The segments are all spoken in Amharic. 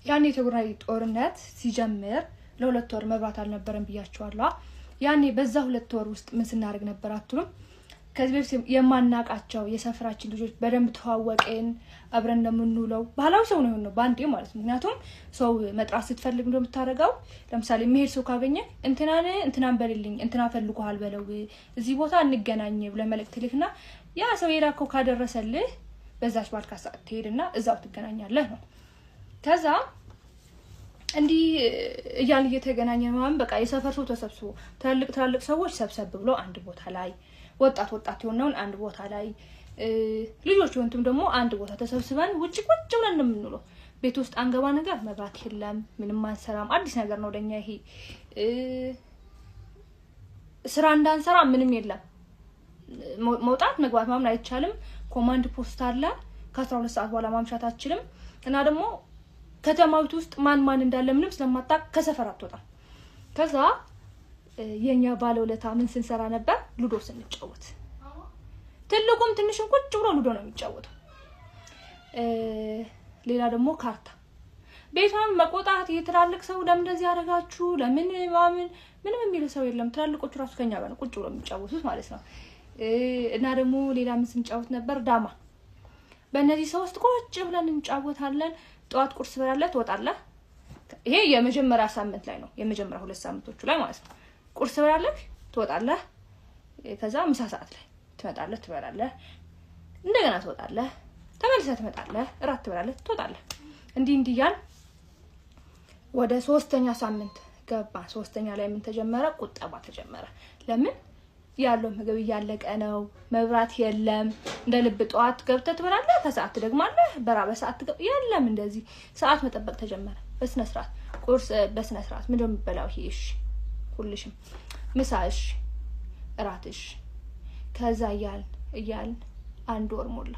ያኔ የትግራይ ጦርነት ሲጀምር ለ2 ወር መብራት አልነበረም ብያቸዋለሁ። ያኔ በዛ 2 ወር ውስጥ ምን ስናደርግ ነበር አትሉም? ከዚህ በፊት የማናቃቸው የሰፈራችን ልጆች በደንብ ተዋወቅን። አብረን እንደምንውለው ባህላዊ ሰው ነው የሆነው በአንዴ ማለት ነው። ምክንያቱም ሰው መጥራት ስትፈልግ እንደምታደርገው ለምሳሌ የሚሄድ ሰው ካገኘ እንትናን እንትናን በልልኝ፣ እንትና ፈልጎሃል በለው፣ እዚህ ቦታ እንገናኝ ብለህ መልእክት ልክና ያ ሰው የላከው ካደረሰልህ በዛች ባልካ ሰዓት ትሄድና እዛው ትገናኛለህ ነው። ከዛ እንዲህ እያልን እየተገናኘ ምናምን በቃ የሰፈር ሰው ተሰብስቦ ትላልቅ ትላልቅ ሰዎች ሰብሰብ ብሎ አንድ ቦታ ላይ፣ ወጣት ወጣት የሆነውን አንድ ቦታ ላይ፣ ልጆች የሆኑትም ደግሞ አንድ ቦታ ተሰብስበን ውጭ ቁጭ ብለን ነው የምንውለው። ቤት ውስጥ አንገባ ነገር መብራት የለም፣ ምንም አንሰራም። አዲስ ነገር ነው ለኛ ይሄ። ስራ እንዳንሰራ ምንም የለም። መውጣት መግባት ምናምን አይቻልም። ኮማንድ ፖስት አለ። ከ12 ሰዓት በኋላ ማምሻት አትችልም። እና ደግሞ ከተማዊቱ ውስጥ ማን ማን እንዳለ ምንም ስለማታውቅ ከሰፈር አትወጣም። ከዛ የኛ ባለውለታ ምን ስንሰራ ነበር? ሉዶ ስንጫወት፣ ትልቁም ትንሽም ቁጭ ብሎ ሉዶ ነው የሚጫወተው። ሌላ ደግሞ ካርታ ቤቷን መቆጣት፣ የትላልቅ ሰው ለምን እንደዚህ ያደረጋችሁ ለምን ምናምን ምንም የሚል ሰው የለም። ትላልቆቹ ራሱ ከኛ ጋር ነው ቁጭ ብሎ የሚጫወቱት ማለት ነው። እና ደግሞ ሌላ ምን ስንጫወት ነበር? ዳማ። በእነዚህ ሶስት ቁጭ ብለን እንጫወታለን። ጠዋት ቁርስ በላለህ፣ ትወጣለህ። ይሄ የመጀመሪያ ሳምንት ላይ ነው፣ የመጀመሪያ 2 ሳምንቶቹ ላይ ማለት ነው። ቁርስ በላለህ፣ ትወጣለህ። ከዛ ምሳ ሰዓት ላይ ትመጣለህ፣ ትበላለህ። እንደገና ትወጣለህ፣ ተመልሰህ ትመጣለህ፣ እራት ትበላለህ፣ ትወጣለህ። እንዲህ እንዲህ እያልን ወደ ሶስተኛ ሳምንት ገባ። ሶስተኛ ላይ ምን ተጀመረ? ቁጠባ ተጀመረ። ለምን? ያለው ምግብ እያለቀ ነው። መብራት የለም። እንደ ልብ ጠዋት ገብተህ ትበላለህ፣ ከሰዓት ትደግማለህ፣ በራበ ሰዓት የለም። እንደዚህ ሰዓት መጠበቅ ተጀመረ። በስነ ስርዓት ቁርስ በስነ ስርዓት ምንድን ነው የምበላው? ይሄ እሺ፣ ሁልሽም ምሳ እሺ፣ እራት እሺ። ከዛ እያልን እያልን አንድ ወር ሞላ።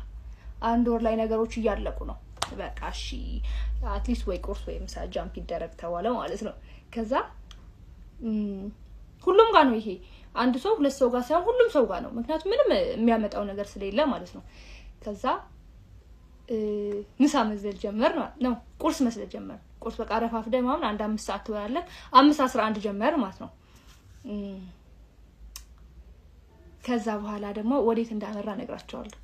አንድ ወር ላይ ነገሮች እያለቁ ነው። በቃ እሺ at least ወይ ቁርስ ወይ ምሳ jump ይደረግ ተባለ ማለት ነው። ከዛ ሁሉም ጋር ነው ይሄ፣ አንድ ሰው ሁለት ሰው ጋር ሳይሆን ሁሉም ሰው ጋር ነው። ምክንያቱም ምንም የሚያመጣው ነገር ስለሌለ ማለት ነው። ከዛ ምሳ መዝለል ጀመር ነው፣ ቁርስ መዝለል ጀመር። ቁርስ በቃ ረፋፍደህ ምናምን አንድ 5 ሰዓት ትበላለህ። 5:11 ጀመር ማለት ነው። ከዛ በኋላ ደግሞ ወዴት እንዳመራ እነግራቸዋለሁ።